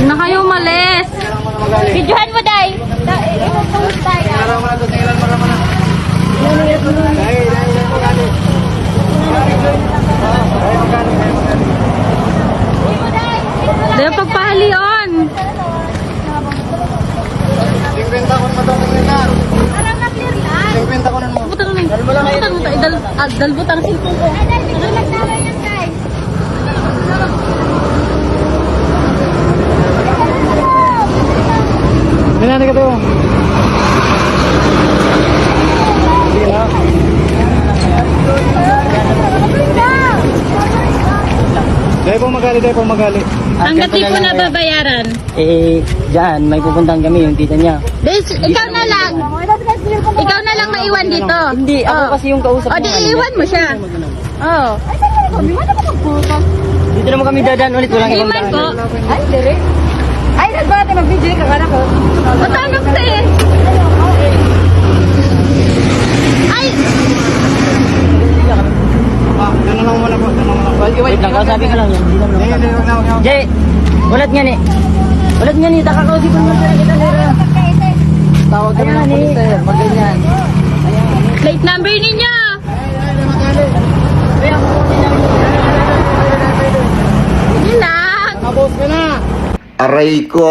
Na kayo umalis. Videohan mo, Day. Ipopost tayo. Dahil pagpahalion. Para ma-clear lang. Butang na. Butang na. Idal, ah, dalbot ang cellphone ko. Ay, Day, video lang namin yan, Day. Nanani ka to. Dahil po magali, dahil po magali. Hanggat di po nababayaran. Eh, dyan, may pupuntahan kami, yung tita niya. Des, ikaw na lang. Ikaw na lang maiwan dito. Hindi, ako Oh. kasi yung kausap O, di niya kanina. iiwan mo siya. Oh. Dito naman kami dadaan ulit, walang ibang Iman po. daanan. Ay, dire. Ay, nagbate, mag-video ka ka na ko. Matanong sa eh. Ay! Ah, ano lang muna po, ano lang muna. Wait lang, kausapin ko lang yun. Hindi naman Hindi, hindi, wag na, wag na. Jay, ulat nga ni. Ulat nga ni, takakausipin mo sila kita nila. Tawag kami ng Ayan, pulis eh. sir, pag ganyan. Plate number ninyo. Sige lang. Nakabos ka na! Aray ko!